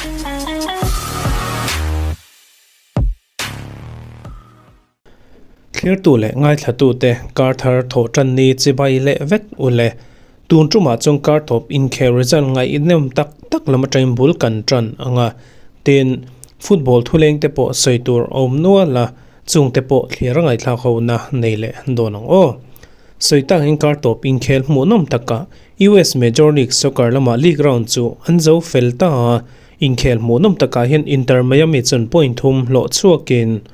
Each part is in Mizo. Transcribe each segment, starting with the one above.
Thlirtu leh ngaithlatute kar thar thawh tan ni chibai leh vek u le. Tun tumah chuan kar thawp inkhel result ngaihnawm tak tak lam atangin bul kan tan ang a. Tin, football thuleng te pawh sawi tur a awm nual a, chungte pawh thlir a ngaihthlak ho na nei leh dawn ang aw. Sawi takin kar tawp inkhel hmuhnawm takah US Major League Soccer lama league round chu an zo fel ta a, Inkhel hmuhnawm takah hian Inter Miami chuan point thum hlawh chhuakin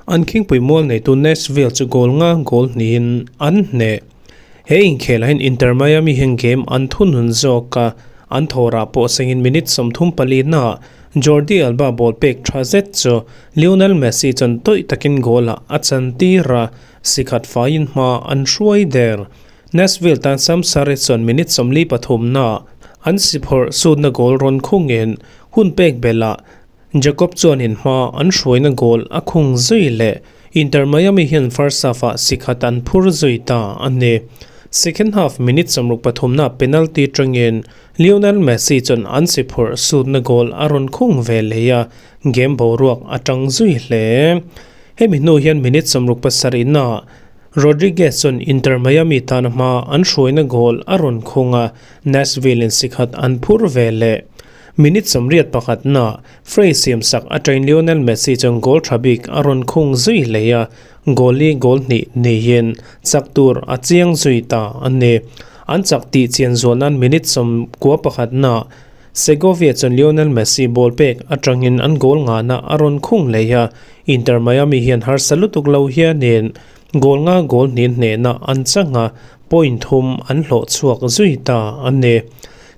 an khingpui mual neitu Nashville chu goal nga goal hnihin an hneh. He inkhelah hian Inter Miami hian game an thunun zawk a, an thawrah pawh sengin minute 34 naah Jordi Alba ball pek tha zet chu Lionel Messi chuan tawih takin goal ah a chantir a, sikhat faiin hma an hruai der. Nashville tan Sam Surridge chuan minute 43 naah an siphawrh sutna goal rawn khungin hun pek belhah Jacob chuan in hma an hruaina goal a khung zui leh Inter Miami hian first half-ah sikhat an phur zui ta a ni. Second half minute 63 naah penalty tangin Lionel Messi chuan an siphawrh sutna goal a rawn khung ve leh a, game boruak a tang zui hle. Hemi hnu hian minute 67 naah Rodriguez chuan Inter Miami tan hma an hruaina goal a rawn khung a, Nashville in sikhat an phur ve leh. Minute 81 naah Frey siamsak atangin Lionel Messi chuan goal tha bik a rawn khung zui leh a, goal hi goal hnih neiin chak tur a chiang zui ta a ni. An chak tih chian zual nan minute 91 naah Segovia chuan Lionel Messi ball pek atangin an goal ngahna a rawn khung leh a, Inter Miami hian harsa lutuk lo hianin goal nga goal hnih hnehna an chang a, point thum an hlawh chhuak zui ta a ni.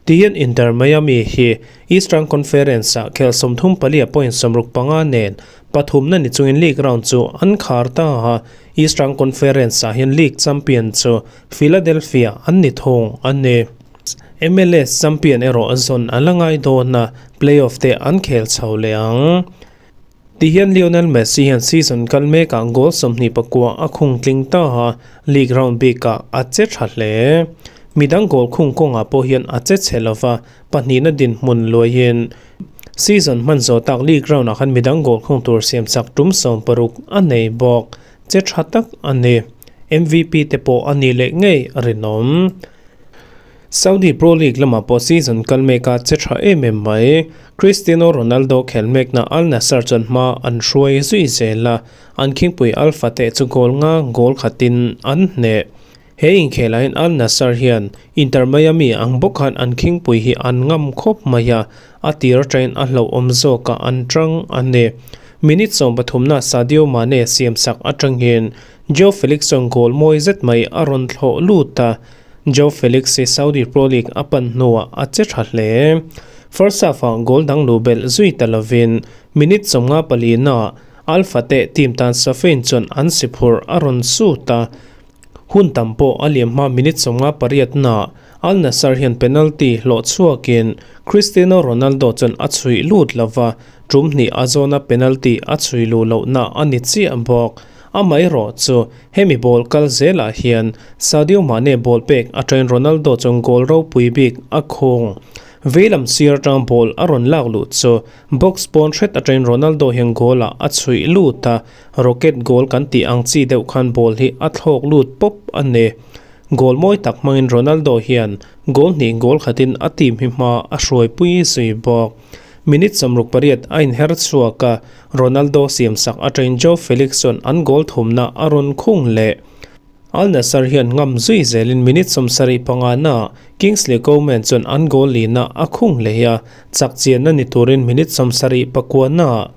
Tihian Inter Miami hi Eastern Conference-ah khel 34 a point 65 nen pathumna ni chungin league round chu an khar ta a, Eastern Conference-ah hian league champion chu Philadelphia an ni thung a ni. MLS champion erawh zawn a la ngai dawn a, playoff te an khel chho leh ang. Tihian Lionel Messi hian season kal mekah goal 29 a khung tling ta a, league round bikah a che tha hle. Midang goal khung kawngah pawh hian a che chhe lova, pahnihna dinhmun luaiin season hman zawh tak league round ah khan midang goal khung tur siam chak tum 60 a nei bawk. Che tha tak a ni. MVP te pawh a ni leh ngei a rinawm. Saudi Pro League lamah pawh season kal meka che tha em em mai. Cristiano Ronaldo khel mekna Al Nassr chuan hma an hruai zui zel a, an khingpui Al Fateh chu goal nga goal khatin an hneh. He inkhelah hian Al Nassr hian Inter Miami ang bawk khan an khingpui hi an ngam khawp mai a, a tir atangin a hlauhawm zawkah an tang a ni. Minute 13 na Sadio Mane siamsak atangin Joao Felix chuan goal mawi zet mai a rawn thlawh lut a, Joao Felix hi Saudi Pro League a pan hnuah a che tha hle. First half-ah goal dang luh belh zui ta lovin minute 54 naah Al Fateh team tan Safin chuan an si phurh a rawn sut a, hun tam pawh a liam hma minute 58 naah Al Nassr hian penalty hlawh chhuakin Cristiano Ronaldo chuan a chhuih lut lova, tum hnih a zawna penalty a chhui luh lohna a ni chiah bawk. Amaherawh chu hemi ball kal zelah hian Sadio Mane ball pek atangin Ronaldo chuan goal ropui bik a khung. Veilam sir atang ball a rawn lak luh chu box pawn hret atangin Ronaldo hian goal ah a chhuih lut a, rocket goal kan tih ang chi deuh khan ball hi a thlawk lut pawp a ni. Goal mawi tak hmangin Ronaldo hian goal hnih goal khatin a team hi hma a hruaipui zui bawk. Minute 68 a inher chhuak a, Ronaldo siamsak atangin Joao Felix chuan an goal thumna a rawn khung leh. Al Nassr hian ngam zui zelin minute 75 naah Kingsley Coman chuan an goal lina a khung leh a, chak chianna ni turin minute 79 naah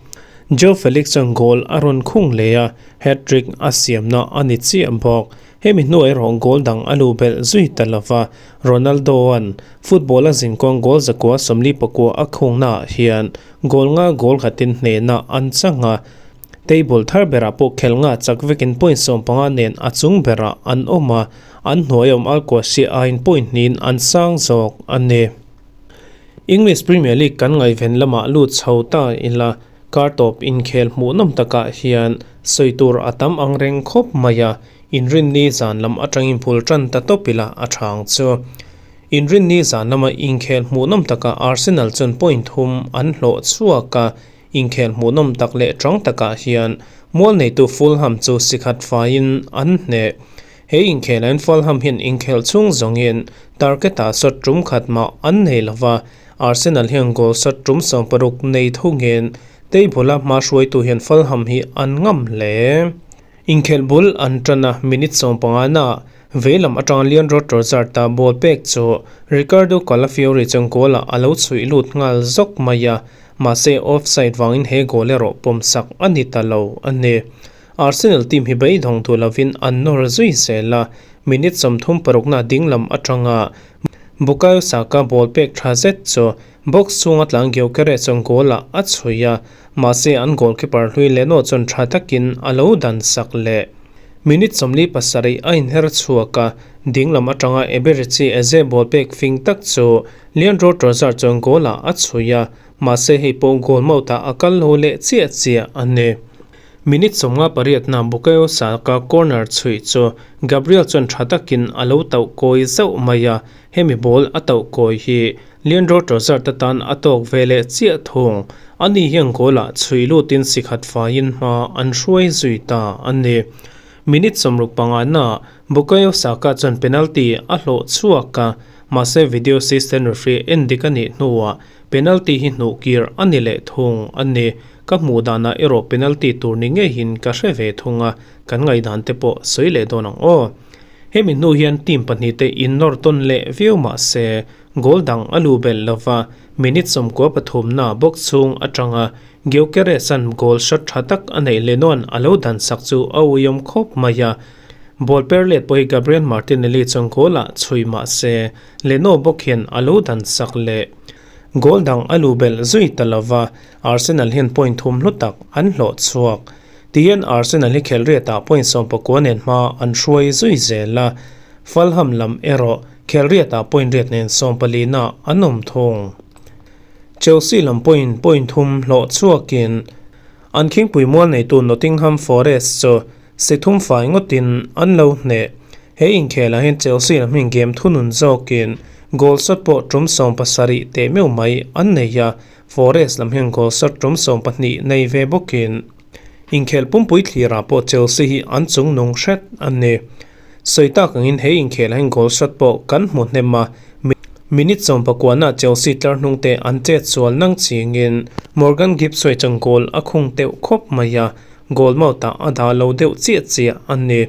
Joao Felix chuan goal a rawn khung leh a, hat-trick a siamna a ni chiah bawk. Hemi hnuai erawh goal dang a lu belh zui ta lova, Ronaldo-a'n football a zinkawng goal 149 a khungnaah hian goal nga goal khatin hnehna an chang a, table thar berah pawh khel nga chak vekin point 15 nen a chung berah an awm a, an hnuai awm Al Quasia aiin point hnihin an sang zawk a ni. English Premier League kan ngaihven lamah lut chho ta ila, kar tawp inkhel hmuhnawm takah hian sawi tur a tam ang reng khawp mai a, inrinni zan lam atangin phul tan ta tawp ila a thang chu. Inrinni zan lama inkhel hmuhnawm takah Arsenal chuan point thum an hlawh chhuak a, inkhel hmuhnawm tak leh tang takah hian mual neitu Fulham chu sikhat faiin an hneh. He inkhelah hian Fulham hian inkhel chhung zawngin target-ah shot tum khat mah an nei lova, Arsenal hian goal shot tum 60 nei thungin table-a hma hruaitu hian Fulham hi an ngam hle. Inkhelh bul an tan a, minute 15 naah veilam atanga Leandro Trossard-a ball pek chu Riccardo Calafiori chuan goal-ah a lo chhuih lut nghal zawk mai a, mahse offside vangin he goal erawh pawmsak a ni ta lo a ni. Arsenal team hi beidawng duh lovin an nawr zui zel a, minute 36 dinglam atanga Bukayo Saka ball pek tha zet chu box chhunga tlang Gyökeres chuan goal-ah a chhuih a, mahse an goalkeeper hlui Leno chuan tha takin a lo dan sak leh. Minute 47 a inher chhuak a, dinglam atanga Eberechi Eze ball pek fing tak chu Leandro Trossard chuan goal-ah a chhuih a, mahse hei pawh goal mouth-ah a kal lo leh chiah chiah a ni. Minute 58 Bukayo Saka corner chhuih chu Gabriel chuan tha takin a lo tauh kawi zauh mai a, hemi ball a tauh kawi hi Leandro Trossard atan a tawk ve leh chiah thung. Ani hian goal-ah chhuih lutin sikhat faiin hma an hruai zui ta a ni. Minute 65 Bukayo Saka chuan penalty a hlawh chhuak a, mahse video assistant referee en dik a nih hnuah penalty hi hnuh kir a ni leh thung a ni. Ka hmuh danah erawh penalty tur ni ngeihin ka hre ve thung a, kan ngaihdan te pawh sawi leh dawn ang aw. Hemi hnu hian team pahnih te innawr tawn leh viau mah se goal dang a lu belh lova, minute 93 box chhung atanga Gyökeres-a'n goal shot tha tak a neih Leno-a'n a lo dan sak chu a uiawm khawp mai a. Ball per let pawh hi Gabriel Martinelli chuan goal-ah chhui mah se Leno bawk hian a lo dan sak leh. Goal dang a lu belh zui ta lova, Arsenal hian point thum hlu tak an hlawh chhuak. Tihian Arsenal hi khelriatah point 19 nen hma an hruai zui zel a, Fulham lam erawh khelriatah point riat nen 14 na an awm thung. Chelsea lam pawhin point thum hlawh chhuakin an khingpui mual neitu Nottingham Forest chu si thum fai ngawtin an lo hneh. He inkhelah hian Chelsea lam hian game thunun zawkin goal shot pawh tum 70 teh meuh mai an nei a, Forest lam hian goal shot tum 12 nei ve bawkin inkhelh pumpui thlirah pawh Chelsea hi an chungnung hret a ni. Sawi tak angin he inkhelah hian goal shot pawh kan hmu hnem a, minute 19 Chelsea tlar hnung te an chet sual nang chingin Morgan Gibbs-White chuan goal a khung deuh khawp mai a, goal mouth-ah a dah lo deuh chiah chiah a ni.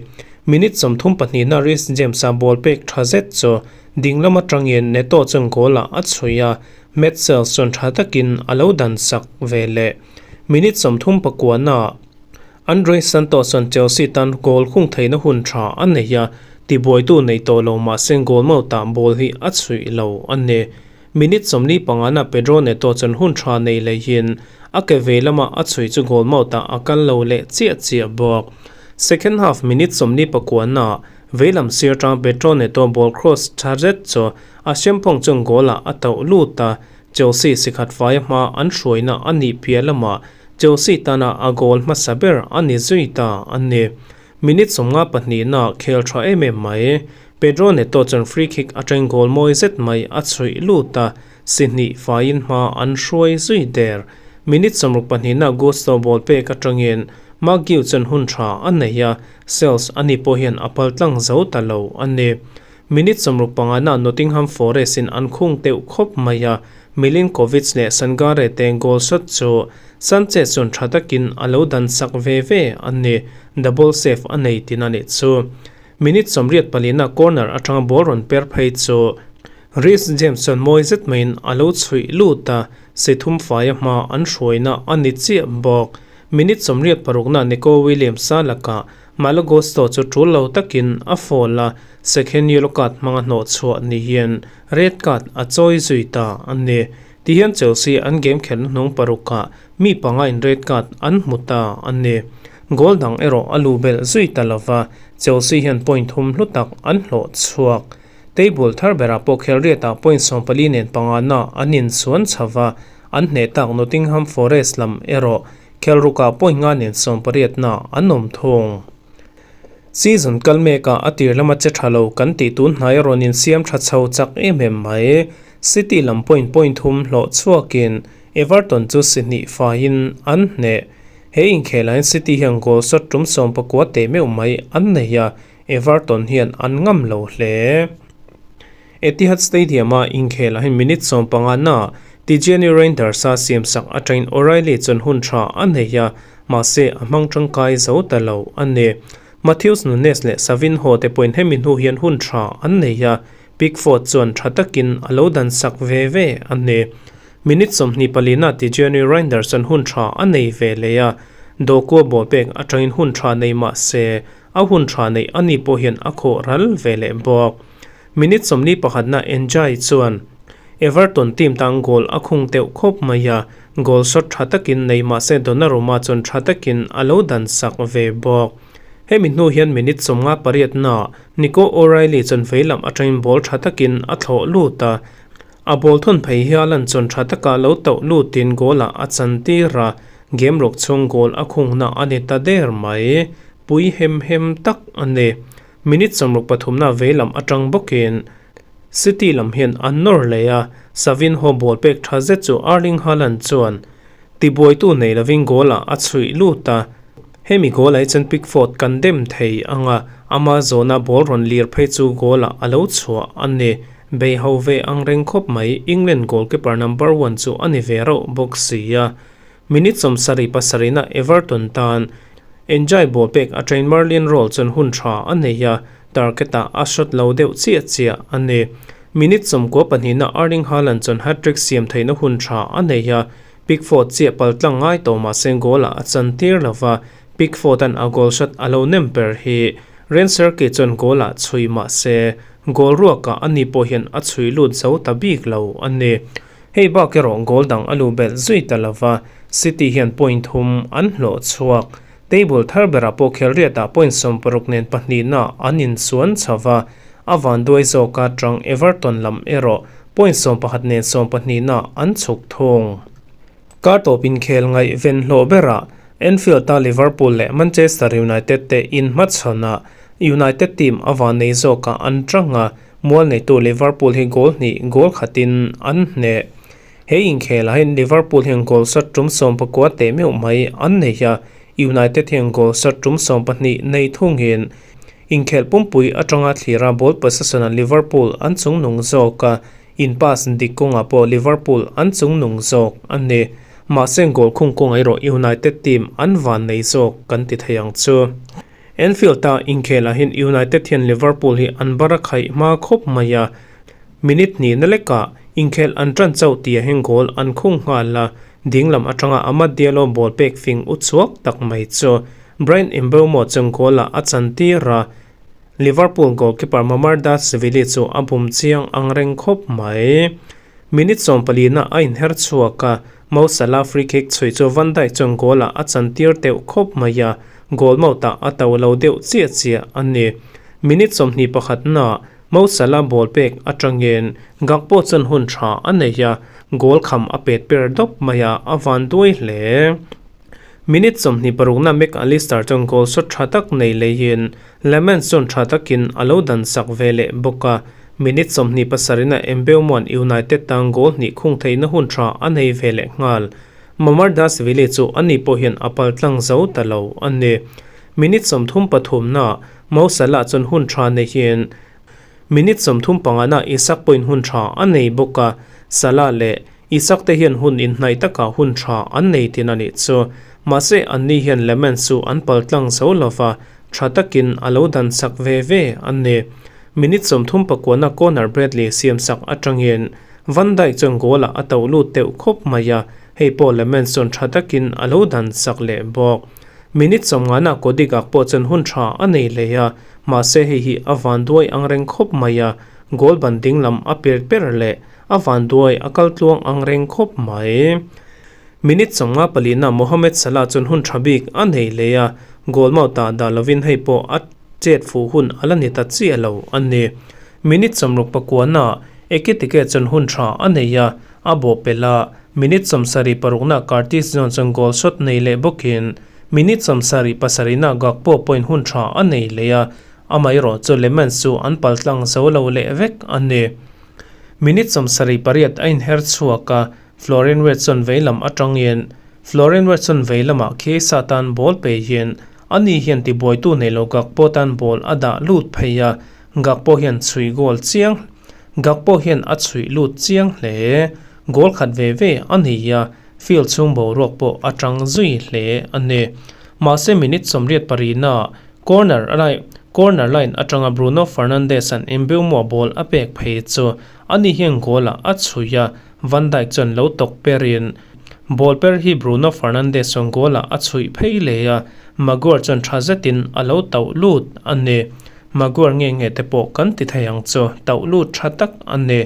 Minute 32 Reece James-a ball pek tha zet chu ding lam atangin Neto chuan goal-ah a chhuih a, Matt Sels chuan tha takin a lo dan sak ve leh. Minute 39 Andrey Santos chuan Chelsea tan goal khung theihna hun tha a nei a, tibuaitu nei tawh lo mahse goal mouth-ah ball hi a chhuih lo a ni. Minute 45 Pedro Neto chuan hun tha nei leihin a ke ve lama a chhuih chu goal mouth-ah a kal lo leh chiah chiah bawk. Second half minute 49 veilam sir atang Pedro Neto ball cross tha zet chu a Sempong chuan goal-ah a tauh lut a, Chelsea sikhat faia hma an hruaina a nih piah lamah Chelsea tana a goal hmasa ber a ni zui ta a ni. Minute 52 khel tha em em mai. Pedro Neto chuan free kick atangin goal mawi zet mai a chhuih lut a, si hnih faiin hma an hruai zui der. Minute 62 Gusto ball pek atangin Marc Guiu chuan hun tha a nei a, Sels ani pawh hian a pal tlang zo ta lo a ni. Minute 65 Nottingham Forest in an khung teuh khawp mai a, Milinkovic leh Sangare te goal shot chu Sanchez chuan tha takin a lo dan sak ve ve a ni, double save a nei tin a nih chu. Minute 84 corner atanga ball rawn per phei chu Reece James chuan mawi zet maiin a lo chhuih lut a, si thum faia hma an hruaina a ni chiah bawk. Minute 86 Nico Williams-a lakah Malo Gusto chu tul lo takin a foul a, second yellow card hmanga hnawh chhuah ni hian red card a chawi zui ta a ni. Tihian Chelsea an game khelna hnung parukah mi panga in red card an hmu ta a ni. Goal dang erawh a lu belh zui ta lova, Chelsea hian point thum hlu tak an hlawh chhuak. Table thar berah pawh khel riatah point 14 nen panga na an insuan chhova, an hneh tak Nottingham Forest lam erawh khel rukah point nga nen 18 na an awm thung. Season kal mekah a tir lama che tha lo kan tih tun hnai a rawn insiam tha chho chak em em mai. City lam point point thum hlawh chhuakin Everton chu si hnih faiin an hneh. He inkhelah hian City hian goal shot tum 19 teh meuh mai an nei a, Everton hian an ngam lo hle. Etihad Stadium-a inkhelah hian minute 15 na Tijjani Reijnders-a siamsak atangin O'Reilly chuan hun tha a nei a, mahse a hmang tangkai zo ta lo a ni. Matheus Nunes leh Savinho te pawhin hemi hnu hian hun tha an nei a, Pickford chuan tha takin a lo dansak ve ve a ni. Minute 24 na Tijjani Reijnders chuan hun tha a nei ve leh a, Doku-a ball pek atangin hun tha nei mah se a hun tha neih a ni pawh hian a khawh ral ve leh bawk. Minute 41 na N'Jie chuan Everton team tan goal a khung teuh khawp mai a, goal shot tha takin nei mah se Donnarumma chuan tha takin a lo dansak ve bawk. Hemi hnu hian minute 58 na Nico O'Reilly chuan vei lam atangin ball tha takin a thlawh lut a, a ball thawn phei hialan chuan tha taka lo tauh lutin goal ah a chan tir a, game ruk chhung goal a khungna a ni ta der mai. Pui hem hem tak a ni. Minute 63 na vei lam atang bawkin City lam hian an nawr leh a, Savinho ball pek tha zet chu Erling Haaland chuan tibuaitu nei lovin goal ah a chhuih lut a. Hemi goal ah hi chuan Pickford kan dem thei ang a, ama zawna ball rawn lir phei chu goal ah a lo chhuah a ni. Bei ho ve ang reng khawp mai, England goalkeeper number one chu a ni ve rauh bawk si a. Minute 77 na Everton tan N'Jie ball pek a train Merlin Roll chuan hun tha a nei a, target ah a shot lo deuh chiah chiah a ni. Minute 92 na Erling Haaland chuan hat-trick siam theihna hun tha a nei a, Pickford chiah paltlang ngai tawh mahse goal ah a chan tir lova, Pickford an a goal shot a lo nem ber hi Rayan Cherki chuan goal ah chhui mahse goal ruakah ani pawh hian a chhui lut zo ta bik lo a ni. Hei bak erawh goal dang a lu belh zui ta lova, City hian point thum an hlawh chhuak. Table thar berah pawh khelriatah point 60 nen pahnihna an insuan chho va, a vanduai zawka tang Everton lam erawh point 11 nen 12na an chhuk thung. Kar tawp inkhel ngaih ven hlawh berah Anfield-a Liverpool leh Manchester United te inhmachhawnah United team a vannei zawkah an tang a, Mual neitu Liverpool hi goal hnih goal khatin an hneh. He inkhelah hian Liverpool hian goal shot tum 19 teh meuh mai an nei a, United hian goal shot tum 12 nei thungin inkhelh pumpui atanga thlira ball possession-ah Liverpool an chungnung zawk a, in pass dik kawngah pawh Liverpool an chungnung zawk a ni. Mahse goal khung kawngah erawh United team an van nei zawk kan ti thei ang chu. Anfield-a inkhelah hian United hian Liverpool hi an bar a khaih hma khawp mai a, minute hnih na lekah inkhelh an tan chauh tih ah hian goal an khung nghal a, ding lam atanga Amad Diallo ball pek fing u chhuak tak mai chu Bryan Mbeumo chuan goal ah a chan tir a, Liverpool goalkeeper Mamardashvili chu a bum chiang ang reng khawp mai. Minute 14 na a inher chhuak a, Mo Salah free kick chhui chu Van Dijk chuan goal ah a chan tir teuh khawp mai a, goal mouth-ah a to lo deuh chiah chiah a ni. Minute 21 na Mo Salah ball pek atangin Gakpo chuan hun tha a nei a, goal kham a pet per dawp mai a, a van duai hle. Minute 26 na Mac Allister chuan goal shot tha tak nei leiin Lammens chuan tha takin a lo dan sak ve leh bawk a, minute 27 na Mbeumo'n United tan goal hnih khung theihna hun tha a nei ve leh nghal. Mamardashvili chu ani pawh hian a pal tlang zo ta lo a ni. Minute 33 na Mo Salah chuan hun tha neihin minute 35 na Isak pawhin hun tha a nei bawk a, Salah leh Isak te hian hun inhnaih takah hun tha an nei tin a nih chu. Mahse anni hian Lammens chu an pal tlang zo lova, tha takin a lo dan sak ve ve a ni. Minute 39 na Conor Bradley siam sak atangin Van Dijk chuan goal ah a to lut teuh khawp mai a, hei pawh Lammens chuan tha takin a lo dan sak leh bawk. Minute 50 na Cody Gakpo chuan hun tha a nei leh a, mahse hei hi a van duai ang reng khawp mai a, goal ban ding lam a per per leh a van duai a kal tluang ang reng khawp mai. Minute 54 na Mohamed Salah chuan hun tha bik a nei leh a, goal mouth ah dah lovin hei pawh a chet fuh hun a la ni ta chiah lo a ni. Minute 69 na Ekitike chuan hun tha a nei a, a bawh pelh a, minute 76 na Curtis Jones chuan goal shot nei leh bawkin Minute 77 na Gakpo pawhin hun tha a nei leh a, amaherawhchu Lemens chu an paltlang zo lo leh vek a ni. Minute 78 a inher chhuak a, Florian Wirtz chuan veilam atangin Florian Wirtz chuan veilamah Chiesa tan ball peihin ani hian tibuaitu nei lo Gakpo tan ball a dah lut phei a, Gakpo hian chhui goal chiang Gakpo hian a chhuih lut chiang hle. Goal khat ve ve a nei a, field chhung boruak pawh a tang zui hle a ni. Mahse minute 84 na corner line corner line atanga Bruno Fernandes an Mbeumo ball a pek phei chu ani hian goal ah a chhui a, Van Dijk chuan lo tawk perin ball per hi Bruno Fernandes chuan goal ah a chhuih phei leh a, Maguire chuan tha zetin a lo tauh lut a ni. Maguire nge nge te pawh kan ti thei ang chu, tauh lut tha tak a ni.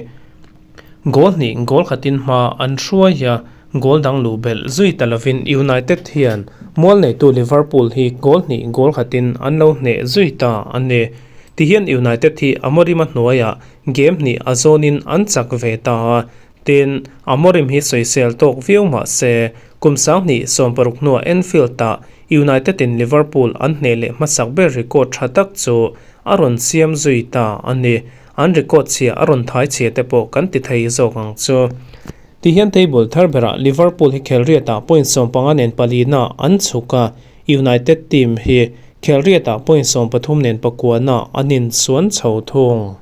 Goal hnih goal khatin hma an hruai a, goal dang luh belh zui ta lovin United hian mual neitu Liverpool hi goal hnih goal khatin an lo hneh zui ta a ni. Tihian United hi Amorim-a hnuaiah game hnih a zawnin an chak ve ta a, tin, Amorim hi sawisel tawk viau mah se, kum 2016 hnuah Anfield-ah United-in Liverpool an hneh leh hmasak ber record tha tak chu a rawn siam zui ta a ni. An record chhia a rawn thai chhia te pawh kan ti thei zawk ang chu. Tihian table thar berah Liverpool hi khelriatah point 15 nen palina an chhuk a, United team hi khelriatah point 13 nen pakuana an insuan chho thung.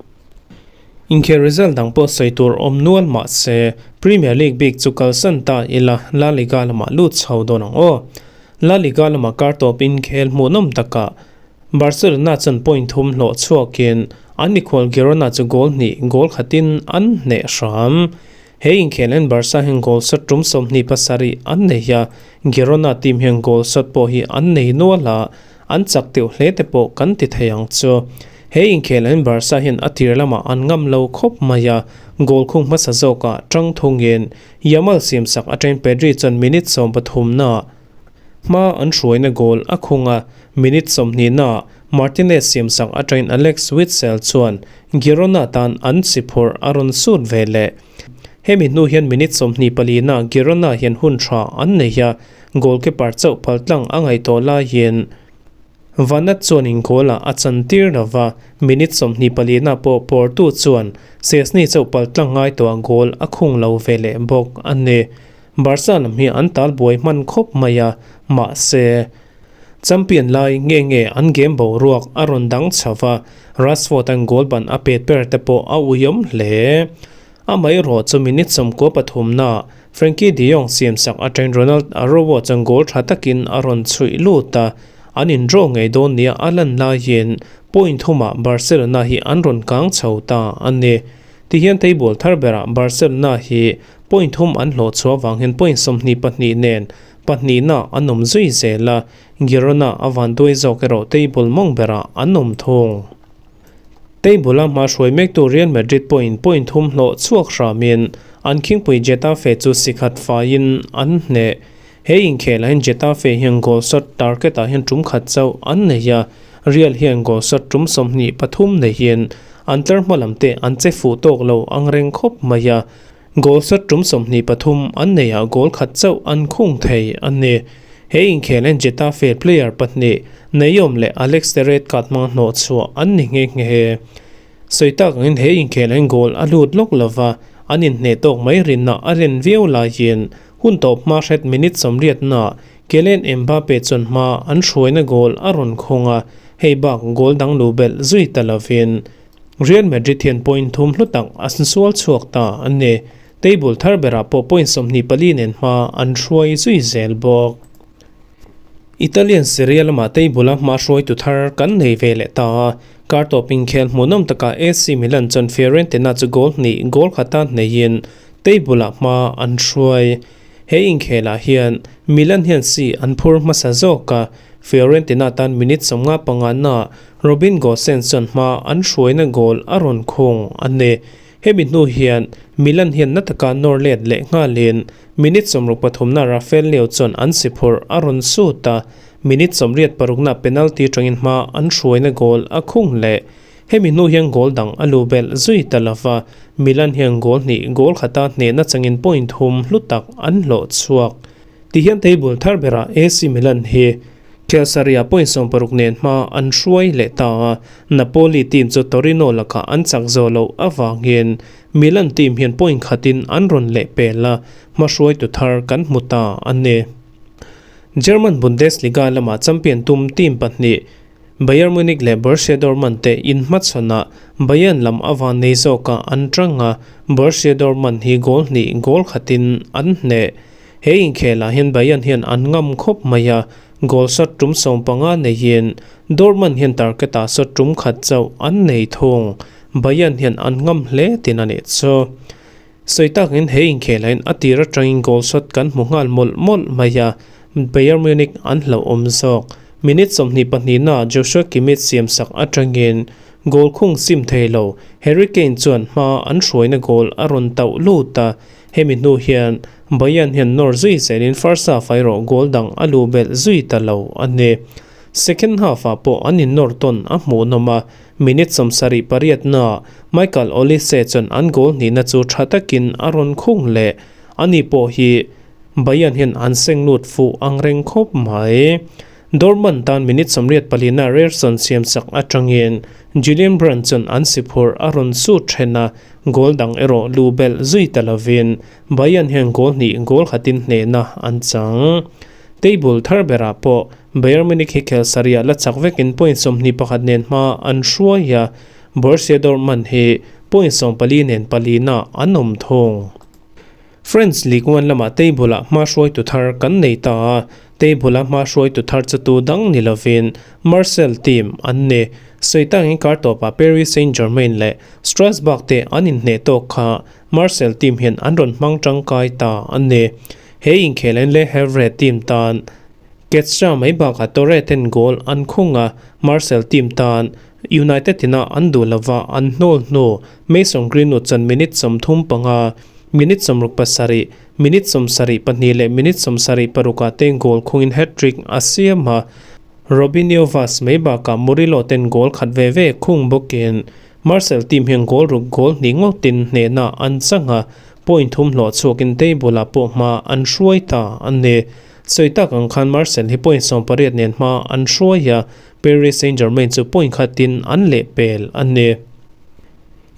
Inkhel result dang pawh sawi tur awm nual mah se, Premier League bik chu kalsan ta ila La Liga lamah lut chho dawn ang aw. La Liga lamah kar tawp inkhel hmuhnawm takah Barcelona chuan point thum hlawh chhuakin an mikhual Girona chu goal hnih goal khatin an hneh hram. He inkhel hian Barca hian goal shot tum 27 an nei a, Girona team hian goal shot pawh hi an nei nual a, an chak deuh hle te pawh kan ti thei ang chu. He inkhel hian Barca hian a tir lamah an ngam lo khawp mai a, goal khung hmasa zawkah tang thungin Yamal siamsak atangin Pedri chuan minute 13 na Hma an hruaina goal a khung a, minute 20 naah Martinez siamsak atangin Alex Witsel chuan Girona tan an si phurh a rawn sut ve leh. Hemi hnu hian minute 24 naah Girona hian hun tha an nei a, goalkeeper chauh phal tlang a ngaihtuah laiin Vanat chuanin goal ah a chantir lova, minute 24 naah pawh Porto chuan Szczesny chauh pal tlang ngaihtuah goal a khung lo ve leh bawk a ni. Barca lam hi an tal buai hman khawp mai a, mahse, champion lai nge nge an game boruak a rawn dang chho va, Rashford an goal ban a pet ber te pawh a uiawm hle. Amaherawh chu minute 93 naah Frenkie de Jong siamsak atangin Ronald Araujo chuan goal tha takin a rawn chhuih lut a, an in draw ngei dawn nia a lan laiin point thumah Barcelona hi an rawn kang chho ta a ni. Tihian table thar berah Barcelona hi Point thum an hlawh chhuah avang hian point 22 nen pahnihna an awm zui zel a, Girona a van duai zawk erawh table mawng berah an awm thung. Table a hma hruai mektu Real Madrid pawhin point thum hlawh chhuak hramin an khingpui Getafe chu sikhat faiin an hneh. He inkhelah hian Getafe hian goal shot target ah hian tum khat chauh an nei a, Real hian goal shot tum 23 neihin an tlar hma lam te an che fuh tawk lo ang reng khawp mai a, Goal shot tum 23 an nei ah goal khat chauh an khung thei a ni. He inkhel hian Getafe player pahnih Neyom leh Alex te red card hmanga hnawh chhuah an ni nghe nghe. Sawi tak angin he inkhel hian goal a lut lawk lova, an inhneh tawk mai rinna a len viau laiin hun tawp hma hret minute 80 naah Kylian Mbappe chuan hma an hruaina goal a rawn khung a, hei bak goal dang luh belh zui ta lovin Real Madrid hian point thum hlu tak a sual chhuak ta a ni. Table thar berah pawh point 24 nen hma an hruai zui zel bawk. Italian Serie A lamah table a hma hruaitu thar kan nei ve leh ta a, kar tawp inkhel hmuhnawm takah AC Milan chuan Fiorentina chu goal hnih goal khata hneihin table ah hma an hruai. He inkhelah hian Milan hian si an phur hmasa zawk a, Fiorentina tan minute 55 naah Robin Gosens chuan hma an hruaina goal a rawn khung a ni. Hemi hnu hian Milan hian na taka nawr let leh nghalin minute 63 na Rafael Leao chuan an si phurh a rawn sut a, minute 86 na penalty tangin hma an hruaina goal a khung leh. Hemi hnu hian goal dang a lu belh zui ta lova, Milan hian goal hnih goal khata hnehna changin point thum hlu tak an hlawh chhuak. Tihian table thar berah AC Milan hi. Khel sarihah point 60 nen hma an hruai leh ta a, Napoli team chu Torino lakah an chak zawh loh avangin Milan team hian point khatin an rawn leh pel a, hma hruaitu thar kan hmu ta a ni. German Bundesliga lamah champion tum team pahnih Bayern Munich leh Borussia Dortmund te inhmachhawnah Bayern lam a van nei zawkah an tang a, Borussia Dortmund hi goal hnih goal khatin an hneh. He inkhelah hian Bayern hian an ngam khawp mai a, goal shot tum 15 neiin Dortmund hian target-ah shot tum khat chauh an nei thung. Bayern hian an ngam hle tin a nih chu. Sawi takin he inkhelah hian a tir atangin goal shot kan hmu nghal mawlh mawlh mai a, Bayern Munich an hlauhawm zawk. Minute 22 naah Joshua Kimmich siam sak atangin goal khung sim thei lo Harry Kane chuan hma an hruaina goal a rawn tauh lut a, hemi hnu hian Bayern hian nawr zui zelin first half ah erawh goal dang a luh belh zui ta lo a ni. Second half ah pawh an innawr tawn a hmuhnawm a, Minute 78 naah Michael Olise chuan an goal hnihna chu tha takin a rawn khung leh. Ani pawh hi Bayern hian an seng lut fuh ang reng khawp mai. Dortmund tan minute 84 naah Ryerson siam sak atangin Julian Brandt chuan an si phurh a rawn sut then a, goal dang erawh lu belh zui ta lovin Bayern hian goal hnih goal khatin hnehna an chang. Table thar berah pawh Bayern Munich hi khel sarihah la chak vekin point 21 nen hma an hruai a, Borussia Dortmund hi point 14 nen palina an awm thung. French Ligue 1 lamah table-ah hma hruaitu thar kan nei ta a, table-a hma hruaitu thar chu tu dang ni lovin Marseille team an ni. Sawi tangin kar tawpah Paris Saint-Germain leh Strasbourg te an inhneh tawk kha Marseille team hian an rawn hmang tangkai ta a ni. He inkhel Le Havre team tan Ketcha mai bakah Torre ten goal an khung a, Marseille team tan United ina an duh lova an hnawl hnu Mason Greenwood chuan minute 35, minute 67, minute 72 leh minute 76 ah te goal khungin hat-trick a siam a, Robinho Vaz mai bakah Murillo ten goal khat ve ve khung bawkin Marseille team hian goal ruk goal hnih ngawtin hnehna an chang a, point thum hlawh chhuakin table ah pawh hma an hruai ta a ni. Sawi tak ang khan Marseille hi point 18 nen hma an hruai a, Paris Saint-Germain chu point khatin an leh pel a ni.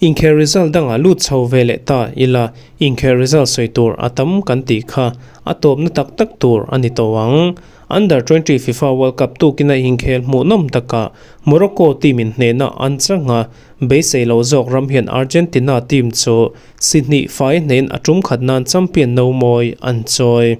Inkhel result dangah lut chho ve leh ta ila, inkhel result sawi tur a tam kan tih kha a tawpna tak tak tur a ni tawh ang. Under 20 FIFA World Cup tukina inkhel hmuhnawm takah Morocco team in hnehna an chang a, beisei lo zawk ram hian Argentina team chu si hnih fai hnehin a tum khat nan champion no mawi an chawi.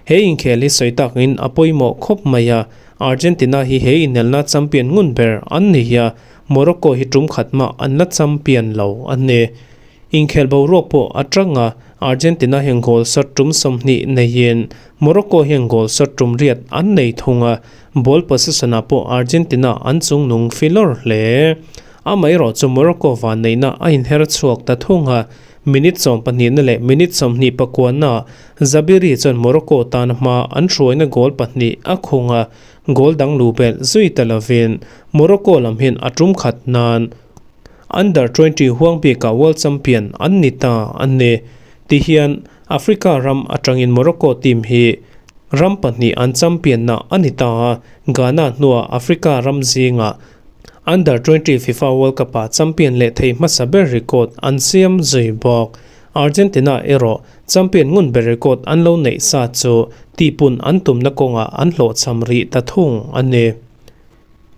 He inkhel hi sawi takin a pawimawh khawp mai a, Argentina hi he inelna champion ngun ber an ni a, Morocco hi tum khat mah an la champion lo a ni. Inkhel boruak pawh a tang a, Argentina hian goal shot tum 20 neiin Morocco hian goal shot tum 8 an nei thung a, ball possession ah pawh Argentina an chungnung filawr hle. Amaherawh chu Morocco van neihna a inher chhuak ta thung a, minute 12 na leh minute 29 na Zabiri chuan Morocco tan hma an hruaina goal pahnih a khung a, goal dang lu belh zui ta lovin Morocco lam hian a tum khat nan Under 20 huang bikah World Champion an ni ta a ni. Tihian Africa ram atangin Morocco team hi ram pahnih an champion na a ni ta a, Ghana hnuah Africa ram zingah Under 20 FIFA World Cup ah champion leh thei hmasa ber record an siam zui bawk. Argentina erawh champion ngun ber record an lo neih sa chu tihpun an tumna kawngah an hlawhchham rih ta thung a ni.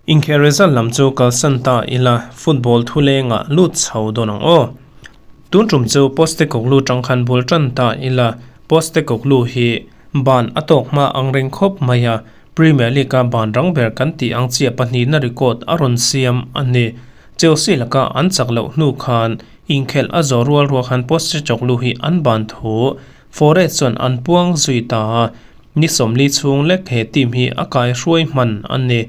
Inkhel result lam chu kalsan ta ila football thulengah lut chho dawn ang aw. Tun tum chu Postecoglou tang khan bul tan ta ila Postecoglou hi ban a tawk hma ang reng khawp mai a, Premier League a ban rang ber kan tih ang chiah pahnih na record a rawn siam a ni. Chelsea laka an chak loh hnu khan inkhel a zawh rual rual khan Postecoglou hi an ban thu Forest chuan an puang zui ta a, ni 40 chhung lek he team hi a kai hruai hman a ni.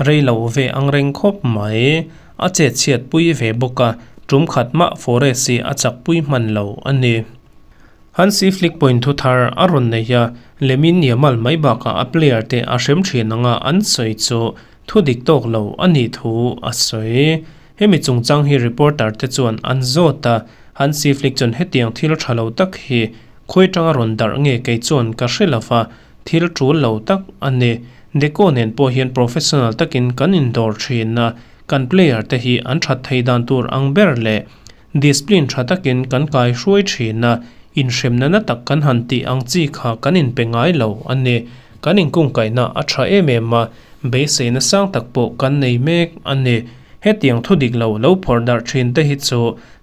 Rei lo ve ang reng khawp mai. A chet chhiat pui ve bawk a, tum khat mah Forest hi a chak pui hman lo a ni. Hansi Flick point thu thar a rawn nei a, Lamine Yamal mai bakah a player te a hrem thin anga an sawi chu thu dik tawk lo a nih thu a sawi. Hemi chungchang hi reporter te chuan an zawt a, Hansi Flick chuan hetiang thil tha lo tak hi khawi tanga rawn darh nge kei chuan ka hre lova, thil tul lo tak a ni. Deco nen pawh hian professional takin kan indawr thin a, kan player te hi an that thei dan tur ang ber leh discipline tha takin kan kai hruai thin a, inhremna na tak kan han tih ang chi kha kan inpe ngai lo a ni. Kan inkungkaihna a tha em em a, beiseina sang tak pawh kan nei mek a ni. Hetiang thu dik lo lo phawrh darh thin te hi chu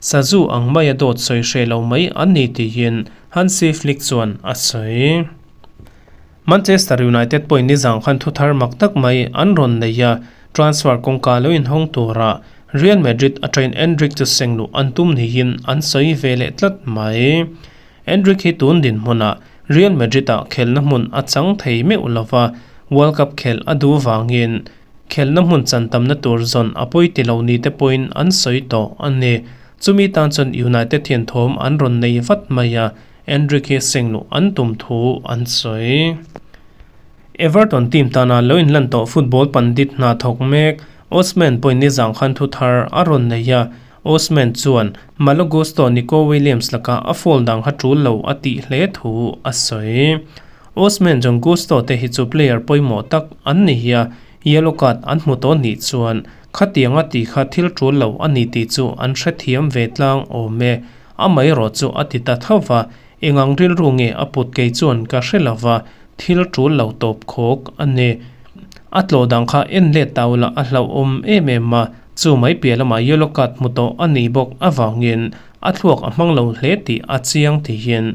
sazu ang maia dawt sawi hreh lo mai an ni tiin Hansi Flick chuan a sawi. Manchester United pawhin nizang khan thuthar mak tak mai an rawn nei a, transfer kawngka lo inhawng tura Real Madrid atangin Endrick chu seng luh an tum niin an sawi ve leh tlat mai. Endrick hi tun dinhmunah Real Madrid-ah khelna hmun a chang thei meuh lova, World Cup khelh a duh vangin khelna hmun chan tamna tur zawn a pawi ti lo ni te pawhin an sawi tawh a ni. Chumi tan chuan United hian thawm an rawn nei vat mai a, Endrick hi seng luh an tum thu an sawi. Everton team tana lo inlan tawh football pandit hna thawk mek Osman pawhin nizang khan thu thar a rawn nei a, Osman chuan Malo Gusto Nico Williams lakah a foul dang kha tul lo a tih hle thu a sawi. Osman chuan Gusto te hi chu player pawimawh tak an ni hi a, yellow card an hmu tawh nih chuan khatianga tih kha thil tul lo a ni tih chu an hrethiam ve tlang awm e. Amaherawh chu a ti ta tho va, Engang rilru nge a put kei chuan ka hre lo va, thil tul lo tawp khawk a ni. A tlawh dang kha en let ta ula a hlauhawm em em a, chu mai piah lamah yellow card hmu tawh a nih bawk avangin a thluak a hmang lo hle tih a chiang tiin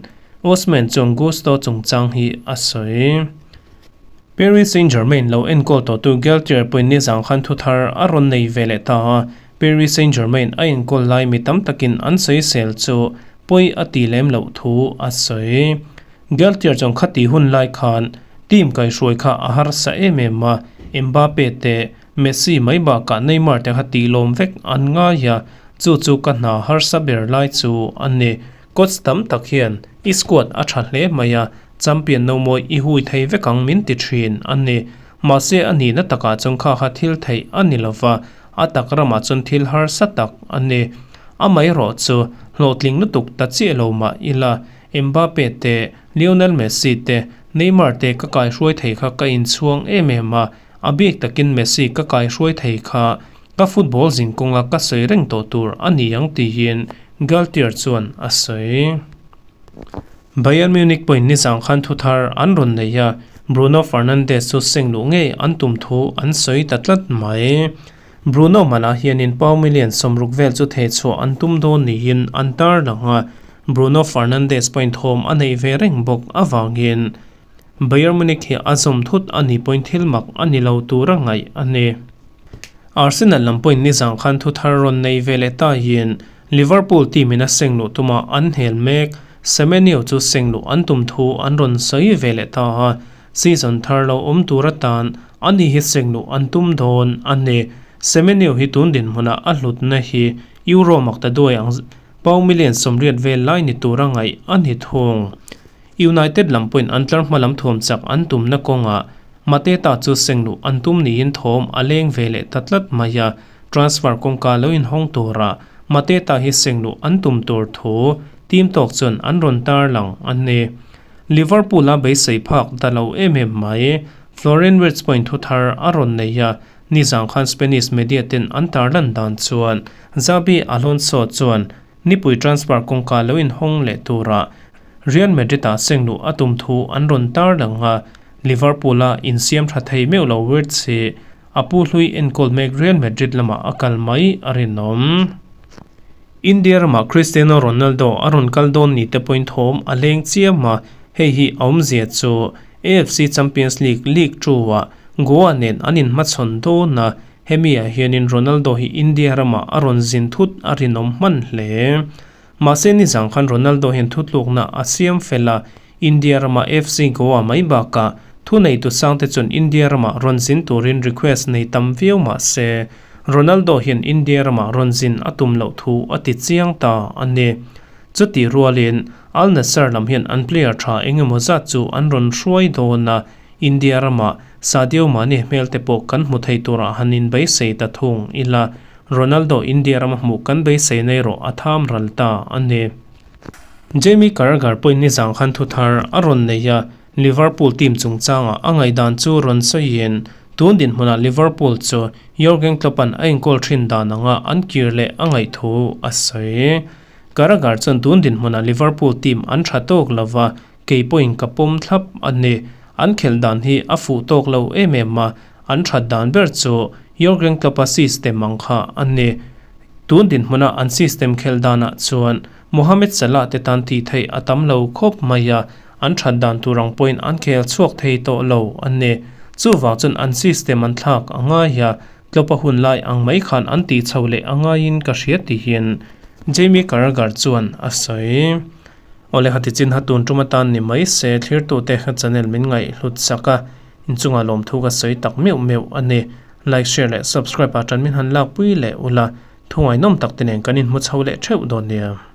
Osman chuan Gusto chungchang hi a sawi. Paris Saint-Germain lo enkawl tawhtu Galtier pawhin nizang khan thuthar a rawn nei ve leh ta a, Paris Saint-Germain a enkawl lai mi tam takin an sawisel chu pawi a ti lem loh thu a sawi. Galtier chuan khati hun lai khan team kaihruai kha a harsa em em a, Mbappe te, Messi mai bakah Neymar te kha tih lawm vek an ngai a, chu chu ka hna harsa ber lai chu a ni. Coach tam tak hian i squad a tha hle mai a, champion no mawi i hui thei vek ang min ti thin a ni. Mahse a nihna takah chuan kha kha thil theih a ni lova, A tak ramah chuan thil harsa tak a ni. Amaherawh chu hlawhtling lutuk ta chiah lo mah ila, Mbappe te, Lionel Messi te, Neymar te ka kaihruai thei kha ka inchhuang em em a, a bik takin Messi ka kaihruai thei kha ka football zinkawnga ka sawi reng tawh tur a ni ang tiin Galtier chuan a sawi. Bayern Munich pawhin nizang khan thuthar an rawn nei a, Bruno Fernandes chu seng luh ngei an tum thu an sawi ta tlat mai. Bruno manah hianin pau million 60 vel chu thehchhuah an tum dawn niin an tarlang a, Bruno Fernandes pawhin thawm a neih ve reng bawk avangin Bayern Munich hi a zawm thut a nih pawhin thil mak a ni lo tura ngaih a ni. Arsenal lam pawhin nizang khan thuthar rawn nei ve leh tahin Liverpool team in a seng luh tuma an hel mek, Semenyo chu seng luh an tum thu an rawn sawi ve leh ta a, season thar lo awm tur atan ani hi seng luh an tum dawn a ni. Semenyo hi tun dinhmunah a hlutna hi Euro makta duai ang pau million 80 vel lai ni tura ngaih a ni thung. United lam pawhin an tlar hma lam thuam chak an tumna kawngah Mateta chu seng luh an tum niin thawm a leng ve leh ta tlat mai a, Transfer kawngka lo inhawng tura Mateta hi seng luh an tum tur thu team tawk chuan an rawn tarlang a ni. Liverpool a beisei phak ta lo em em mai. Florian Wirtz pawhin thu thar a rawn nei a, nizang khan Spanish media ten an tarlan dan chuan Xabi Alonso chuan nipui transfer kawngka lo inhawng leh tura Real Madrid-ah seng luh a tum thu an rawn tarlang a, Liverpool a insiam tha thei meuh lo Wirtz hi A pu hlui enkawl mek Real Madrid lamah a kal mai a rinawm. India ramah Cristiano Ronaldo a rawn kal dawn ni te pawhin thawm a leng chiam a, hei hi a awmzia chu AFC Champions League League Two-ah Goa nen an inhmachhawn dawn a, hemi-ah hianin Ronaldo hi India ramah a rawn zin thut a rinawm hman hle. Mahse nizang khan Ronaldo hian thutlukna a siam fel a, India rama FC Goa mai bakah thuneitu sangte chuan India rama rawn zin turin request nei tam viau mah se, Ronaldo hian India rama rawn zin a tum loh thu a ti chiang ta a ni. Chutih rualin Al Nassr lam hian an player tha eng emaw zat chu an rawn hruai dawn a, India rama Sadio Mane hmel te pawh kan hmu thei turah han inbeisei ta thung ila, Ronaldo India rama hmuh kan beisei na erawh a tham ral ta a ni. Jamie Carragher pawhin nizang khan thuthar a rawn nei a, Liverpool team chungchanga a ngaihdan chu rawn sawiin, tun dinhmunah Liverpool chu Jurgen Klopp-a'n a enkawl thin dan anga an kir leh a ngaih thu a sawi. Carragher chuan tun dinhmunah Liverpool team an tha tawk lova, kei pawhin ka pawm thlap a ni. An khelh dan hi a fuh tawk lo em em a, an that dan ber chu Jurgen Klopp-a system ang kha a ni. Tun dinhmuna an system khelh danah chuan Mohamed Salah te tan tih theih a tam lo khawp mai a, an that dan tur ang pawhin an khel chhuak thei tawh lo a ni. Chuvang chuan an system an thlak a ngai a, Klopp-a hun lai ang mai khan an tih chho leh a ngaiin ka hria tihin Jamie Carragher chuan a sawi. Awle hati chin ha tun tum atan ni mai se thlirtute channel min ngaih hlut sak a, inchungah lawmthu ka sawi tak meuh meuh a ni. Like, share leh subscribe ah tan min han lakpui leh ula, thu ngaihnawm tak te nen kan inhmu chho leh theuh dawn nia.